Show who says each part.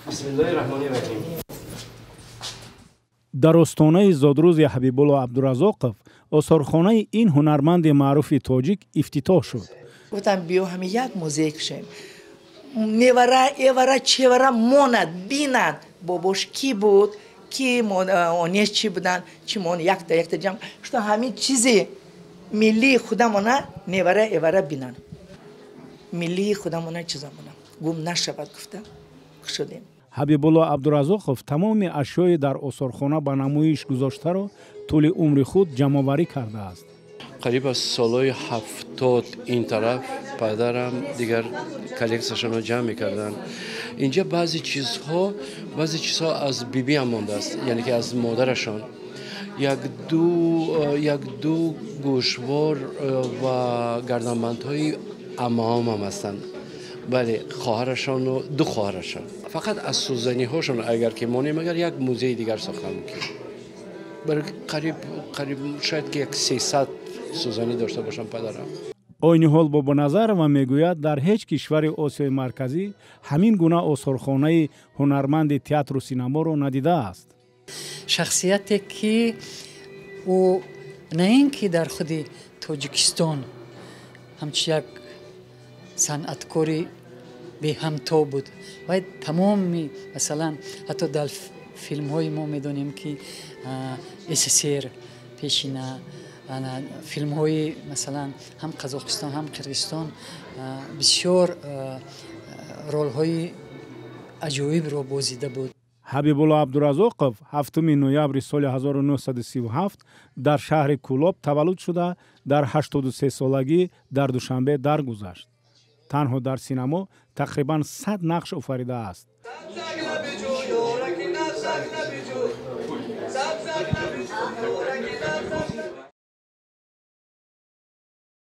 Speaker 1: Бисмиллоҳи раҳмони раҳим.
Speaker 2: Дар остонаи зодрӯзи Ҳабибулло Абдуразоқов осорхонаи ин ҳунарманди маъруфи тоҷик ифтитоҳ шуд.
Speaker 3: Гуфтам, биё, ҳами як музей кушем, невара, эвара, чевара монад, бинанд, бобош кӣ буд, ки онеш чӣ буданд, чӣ мон, якта якта ҷамъ что, ҳамин чизи миллии худамона невара, эвара бинанд, миллии худамона, чизамона гум нашавад, гуфта шудем.
Speaker 2: Ҳабибулло Абдуразоқов тамоми ашёи дар осорхона ба намоиш гузоштаро тӯли умри худ ҷамъоварӣ кардааст.
Speaker 4: Қариб аз солҳои 70 ин тараф падарам дигар коллексияшонро ҷамъ мекарданд. Инҷа баъзе чизҳо аз бибиам мондааст, яъне ки аз модарашон як ду гӯшвор ва гарданбандҳои аммаҳомам ҳастанд. Бале, хоҳарашону ду хоҳарашон. Фақат аз сӯзаниҳошон агар ки монем, агар як музеи дигар сохта мумкин, барои қариб шояд ки як 300 сӯзанӣ дошта бошам падарам.
Speaker 2: Ойни ҳол Бобоназарова мегӯяд, дар ҳеҷ кишвари Осиёи Марказӣ ҳамин гуна осорхонаи ҳунарманди театру синаморо надидааст.
Speaker 5: Шахсияте, ки ӯ на ин ки дар худи Тоҷикистон ҳамчун як санъаткори беҳамто буд, вай тамоми, масалан, ҳатто дар филмҳои мо медонем, ки СССР пешина, филмҳои, масалан, ҳам Қазоқистон, ҳам Қирғизистон бисёр ролҳои аҷоибро бозида буд.
Speaker 2: Ҳабибулло Абдуразоқов 7 ноябри соли 1937 дар шаҳри Кӯлоб таваллуд шуда, дар 83 солагӣ дар Душанбе даргузашт. Танҳо дар синамо тақрибан 100 нақш офаридааст.